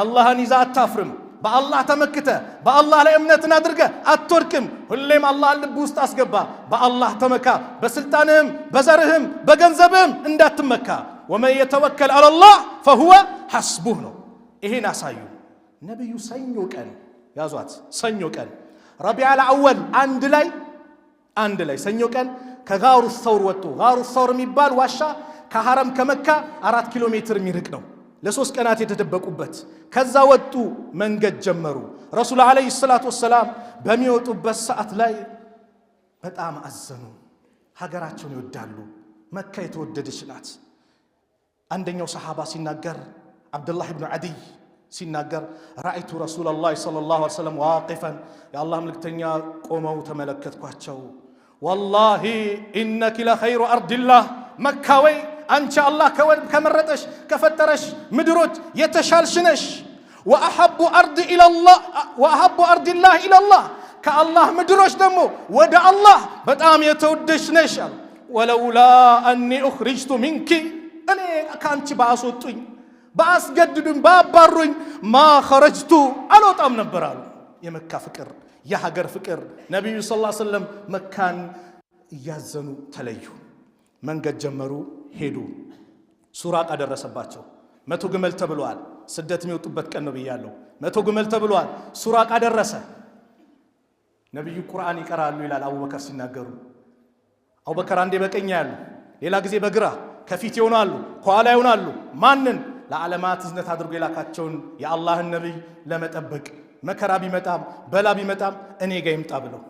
አላህን ይዛ አታፍርም። በአላህ ተመክተ በአላህ ላይ እምነትን አድርገ አትወድቅም። ሁሌም አላህን ልብ ውስጥ አስገባ። በአላህ ተመካ። በስልጣንህም በዘርህም በገንዘብህም እንዳትመካ። ومن يتوكل على الله فهو حسبه ነው። ይሄን አሳዩ ነቢዩ። ሰኞ ቀን ያዟት። ሰኞ ቀን ረቢዓል አወል አንድ ላይ ሰኞ ቀን ከጋሩ ሰውር ወጡ። ጋሩ ሰውር የሚባል ዋሻ ከሐረም ከመካ 4 ኪሎ ሜትር የሚርቅ ነው። ለ3 ቀናት የተደበቁበት። ከዛ ወጡ፣ መንገድ ጀመሩ። ረሱል ዓለይሂ ሰላቱ ወሰላም በሚወጡበት ሰዓት ላይ በጣም አዘኑ። ሀገራቸውን ይወዳሉ። መካ የተወደደች ናት። አንደኛው ሰሓባ ሲናገር፣ ዓብዱላህ ብኑ ዓዲይ ሲናገር፣ رأيت رسول الله صلى الله عليه وسلم واقفا፣ የአላህ መልክተኛ ቆመው ተመለከትኳቸው። والله إنك لخير أرض الله፣ መካ ወይ አንቺ አላህ ከመረጠሽ ከፈጠረሽ ምድሮች የተሻልሽ ነሽ። وأحب أرض الله إلى الله፣ ከአላህ ምድሮች ደግሞ ወደ አላህ በጣም የተወደድሽ ነሽ አሉ። ولولا أني أخرجت منك፣ እኔ ከአንቺ ባአስወጡኝ፣ ባአስገድዱኝ፣ ባባሩኝ፣ ما خرجت አልወጣም ነበር አሉ። የመካ ፍቅር፣ የሀገር ፍቅር። ነቢዩ صلى الله عليه وسلم መካን እያዘኑ ተለዩ። መንገድ ጀመሩ፣ ሄዱ። ሱራቃ ደረሰባቸው። 100 ግመል ተብለዋል። ስደት የሚወጡበት ቀን ነው ብያለሁ። 100 ግመል ተብለዋል። ሱራቃ ደረሰ። ነቢዩ ቁርአን ይቀራሉ ይላል አቡበከር ሲናገሩ። አቡበከር አንዴ በቀኝ ያሉ፣ ሌላ ጊዜ በግራ፣ ከፊት ይሆናሉ፣ ከኋላ ይሆናሉ። ማንን? ለዓለማት እዝነት አድርጎ የላካቸውን የአላህን ነቢይ ለመጠበቅ፣ መከራ ቢመጣም በላ ቢመጣም እኔ ጋ ይምጣ ብለው